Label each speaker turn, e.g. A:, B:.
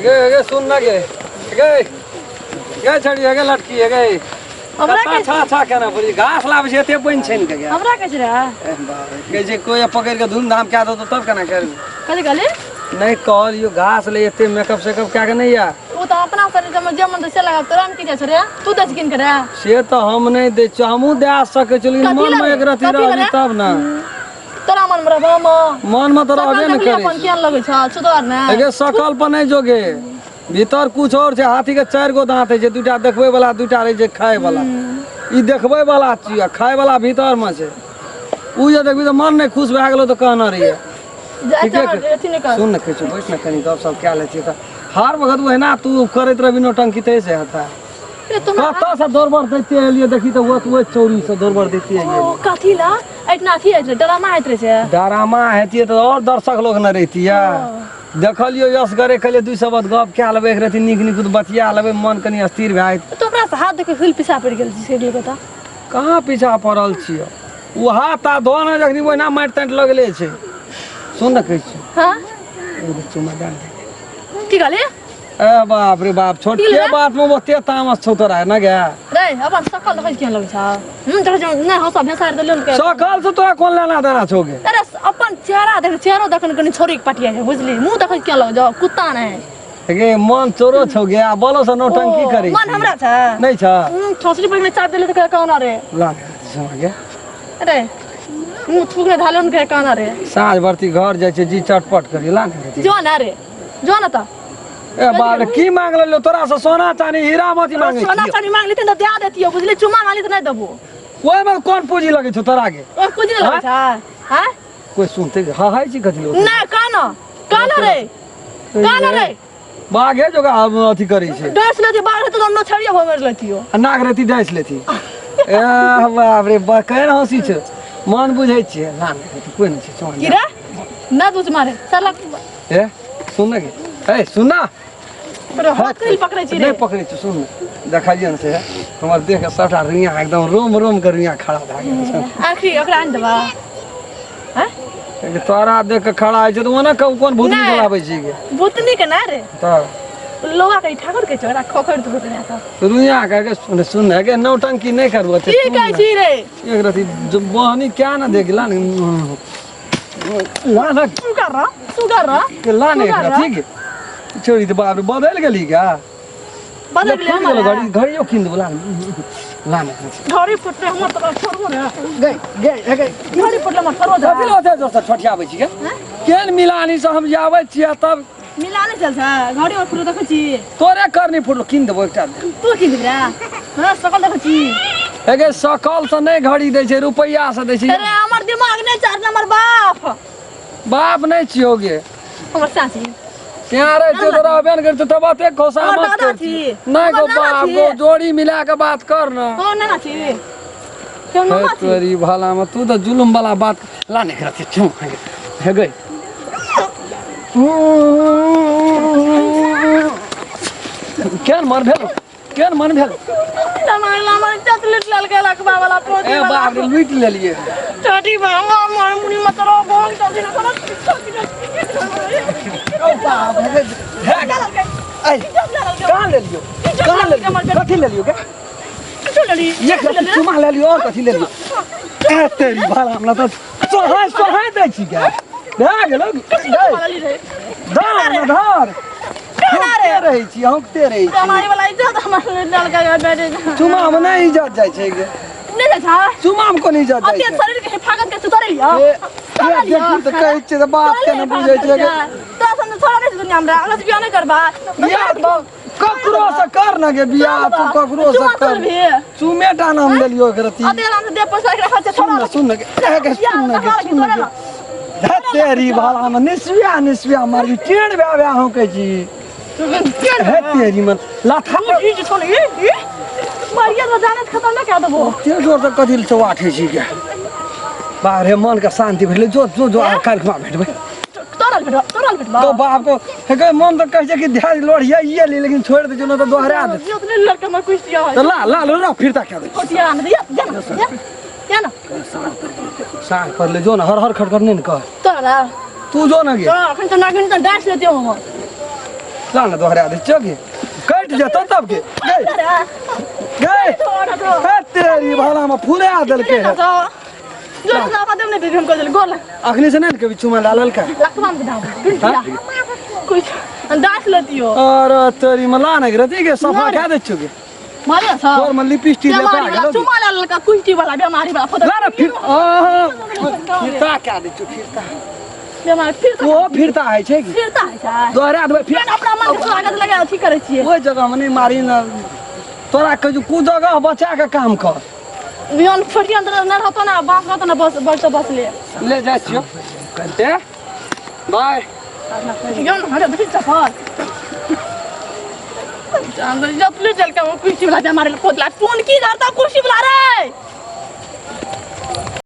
A: गे गे सुन ना गे गे गे छड़ी गे लटकी गे।
B: हमरा
A: कत्ता
B: के
A: छा छा केना पड़ी घास लाबै छै एते पानि छानि के गया।
B: हमरा के छै रे?
A: ए बाप रे, कहै छै कोइ पकड़ि के धूमधाम कए देतौ तब केना करबी?
B: कथी कहली?
A: नहि कहलियौ घास ले एते मेकअप सेकअप कए के नहि या।
B: ओ तऽ अपना शरीर में जे मन से लगा, तोरा में की जाइ छौ रे? तू दै छी किन के रे?
A: से तऽ हम नहि दै छियौ, हमहूँ दए सकै छियौ, लेकिन
B: कथी
A: मन मे
B: लए?
A: एक रति
B: कथी लए
A: रहबी
B: रे?
A: तब ने।
B: तोरा मन में रहबो हम?
A: मन मे तऽ रहबे
B: सकल
A: ने
B: देखली
A: करै
B: अपन
A: छै।
B: केहन लगै छौ छुतहर ने।
A: एगे सकल पर नहि जोगे, भीतर कुछ और छै। हाथी के 4 गो दांत होइ छै, 2टा देखबै वाला, 2टा रहै छै खाय वाला। ई देखबै वाला छियै, खाय वाला भीतर मे छै। उ जे देखबी तऽ मन नहि खुश भए गेलो तऽ कहने रहियै।
B: जा
A: ठीके
B: चल,
A: कहै।
B: अथी नहि कर।
A: सुन ने, कहै छियौ बैठ ने, कनी गप सप कए लै छियै तऽ। हर वक्त ओहिना तू करैत रहबी नौटंकी तै से हेतै?
B: ए, तुम
A: कतऽ से दौड़बड़ दैते एलियै देखी तऽ ओहि चौरी से दौड़बड़ दैते एलियै।
B: ओ कथी ला एतना अथी होइत रहै, ड्रामा होइत रहै छै?
A: डरामा हेतियै तऽ और दर्शक लोग ने रहितियै। देखलियौ यसगरे, कहलियै 2 शब्द गप कए लेबै, एक रति नीक नीक बतिया लेबै, मन कनी स्थिर भए जेतै।
B: तो हमरा से हाथ देखे हुल पीछा पड़ि गेल छै लोक तऽ।
A: कहाँ पीछा पड़ल छियौ? ओ हाथ ता धो ने, जखनी ओहिना माटि ताटि लगले छै। सुन ने, कहै छियौ।
B: हाँ।
A: एगो चुमा दए ने।
B: की कहली?
A: ए बाप रे बाप, छोटके
B: की ले?
A: बात में ओते तामस छौ तोरा न गे?
B: रे, अपन सकल देखै केहन लगै छौ? हम देखै छौ नहि हँसा भेसार देलियौ के।
A: सकल से तोरा कोन लेना देना छौ गे?
B: अरे अपन चेहरा देख, चेहरो देखन कनी छोरी के पटिया छै बुझली। मुंह देखै केहन लगै छौ कुत्ता नहि।
A: गे मन चोरो छौ गे, आ बोलो से नौटंकी
B: ओ,
A: करै
B: मन
A: छी।
B: हमरा छै?
A: नहि छ?
B: ठोसरी पर चाप देले तऽ कहना रे।
A: ला ने, गे।
B: अरे मुंह थूक ने धालो ने कहना रे।
A: साँझ बरती घर जाइ छै जी चटपट करी ला ने।
B: जो ना रे, जो ना तऽ।
A: ए बाप रे, की मांग लेलियो तोरा से? सोना चानी हीरा मोती मांगे?
B: सोना चानी मांग लेते तऽ दे देतियो बुझली, चुमा मांगली तऽ नहि देबो।
A: ओहिमे कोन पूंजी लगै छौ तोरा के?
B: ओ पूंजी लगै छै हैं?
A: कोई सुनते हा हाय छी कथी लोग।
B: नहि कान कान रे, कान रे।
A: बाघे जोगा अथी करै छै।
B: डस लेती बाघ तऽ दोनो छड़िया भऽ मरि लेतियो।
A: आ नाग रहती डस लेती। ए बाप रे बा, केहन हँसी छै, मन बुझै छियै ना नहि कोई नहि छै चुमा।
B: की रे ना दूच मारे साला।
A: ए सुन ने गे, ए सुन ना।
B: तोरा हाथ कहीं पकड़ै छी रे?
A: नहि पकड़ै छी, सुन ने, देखलियै ने से हमर देह के सबटा रुइयाँ एकदम रोम रोम के रुइयाँ खड़ा भए गेल छै।
B: आखिरी ओकरा आनि देबा हैं?
A: तोरा देख के खड़ा होइ छै तऽ ओना कहू कोन भूतनी
B: नहि।
A: बोलाबै छी गे?
B: भूतनी के ना रे।
A: तऽ
B: लोहा के ठाकुर के चोरा खोखर दू दुनिया का।
A: रुइयाँ के के सुन सुन हे गे, नौटंकी नहि करबो।
B: की कहै छी रे?
A: एक रति जो बहनी क्या ना देख ला ने, ला ना।
B: सुगर रह, सुगर रह।
A: के ला ने एक
B: सुगर रह।
A: रति के छोड़ी तऽ बाप रे बदलि गेली का?
B: बदलि गेलै
A: फुटि गेलो।
B: हमर
A: घड़ी घड़ियो कीन देबो, ला ने, ला ने।
B: घड़ी फुटले हमर तऽ छोड़बो रे।
A: गई गई हे गई।
B: घड़ी फुटले हमर छोड़बो।
A: कथी लऽ ओते जोरसँ छोटियाबै छी गे? केहन मिलानी से हम आबै छियै तब।
B: मिला नहि चल छै, घड़ी और फुटलो देखै छी।
A: तोरे करनी फुटलो, कीन देबो एकटा।
B: तू कीन देबे रे? हँ, सकल देखै छी।
A: हे गे, सकल से नहि घड़ी दै छै, रुपैआ से दै छै।
B: अरे हमर दिमाग नहि चार हमर बाप।
A: बाप नहि छियौ गे?
B: हमर चाची।
A: यहाँ रहै छियौ तऽ रहबे ने करितौ तब एतेक खोसा
B: हमर
A: मत
B: दादा
A: कर।
B: छी।
A: नहि गो
B: हमर नाना
A: बाप
B: छी।
A: गो, जोड़ी मिला के बात कर न।
B: हो नाना छी क्यों?
A: हे
B: नाना छी।
A: तोरी भला में तू तऽ जुलुम वाला बात ला नहीं करती चुम हे गई। केहन मन भेल, केहन मन भेल?
B: हमर इज्जत लूट लेलकै लकबा वाला पोती
A: ए
B: वाला।
A: बाप रे, लूटि लेलिए।
B: चाटी बाबा मार मुनी मत रो बोल चलती ना करो।
A: ओ बाप रे, हे ऐ कहाँ लेलियो, कहाँ लेलियो, कथी लेलियो गे? एक रत्ती चुमा लेलियो और कथी लेलियो? ए तेरी भला हमरा तऽ सोहाय सोहाय दै छी गे, भए गेलो। धर न धर, हौंकते रहै छी, हौंकते रहै छी।
B: हमारी वाला इज्जत हमर लड़का के बेटे।
A: चुमा मे नहि इज्जत जाइ छै गे?
B: नहीं जाइ छै?
A: चुमा मे कोन इज्जत जाइ
B: अते
A: छै?
B: शरीर के हिफाजत के सुतरे लियो।
A: ए, ए, देखी तऽ कहै छियै तऽ बाप के नहि बुझै छियै गे।
B: तो सन छोड़ा नहीं दुनिया हमरा अगर बियाह नहीं करबा।
A: बियाह ककरो से कर न गे बियाह, तू ककरो से
B: चुमा
A: कर।
B: तोड़ भी।
A: चुमे टा नाम लेलियो एक रत्ती।
B: अते आराम से दे पैसा के खर्चा
A: सुन
B: छोड़ा।
A: न, सुन न गे, ए गे, सुन न गे, सुन न गे। धत तेरी भाला में निसविया निसविया मारी टेढ़ भए भए हौकै छी। हे तेरी मन लाथा।
B: ई जे छोड़, ई ई मारिया तो जानत खत्म ना कर देबो।
A: ते जोर से कथी चौआठै छी गे? बाहरे मन के शांति भेटलै। जो जो जो, आ काल्हि खुमा भेटबै।
B: तोरल भेटबा, तोरल भेटबा।
A: तो बाप को हे गे, मन तऽ कहै छै कि ध्यान लोढ़िया ये ली, लेकिन छोड़ि दै छै न तऽ दोहरा दे।
B: ये उतने लड़का में कुछ दिया है।
A: तऽ ला ला लो फिरता क्या दे।
B: कोटिया न दिया, जा ना जा, जा ना।
A: साँझ पड़ले, जो न, हर हर खटखट नहि ने कर।
B: तोरा
A: तू जो न गे।
B: तोरा अखन तऽ नागिन तऽ डांस लेते हम।
A: ला ना दोहरा दे छियो गे कटि जेतौ तब गे गै गै हे तेरी भला में फुरा देलकै हे।
B: जो ना बात नहीं हम कर गोल
A: अखनी से नहीं ने कभी चुमा ला ललका
B: लखवा में दाव कुछ दास लतियो
A: और तेरी में ला नहीं रहती के सफा कह दे छियो गे
B: मारे छ
A: तोर में लिपस्टिक ले
B: बेमारी वाला चुमा ला ललका कुश्ती वाला बेमारी वाला
A: ला ना फिर आहा, फिरता कह दे छियो फिरता
B: बेमारी फिर
A: ओ फिरता है छै की
B: फिरता है छै
A: दोहरा देबै फिर
B: फिर अपना मन के स्वागत लगा अथी करै छियै
A: ओहि जगह में नहीं मारी न तोरा कहै कु जगह बचा के काम कर
B: बिहान फटियान तऽ नहि रहतो ना बाँस रहतो ना बस बस बस ले
A: ले जाइ छियो ए बाय
B: बिहान हरे देखी चप्पल जब ले चल के वो कुर्सी वाला बेमारी खोदला फोन की धरता कुर्सी वाला रे।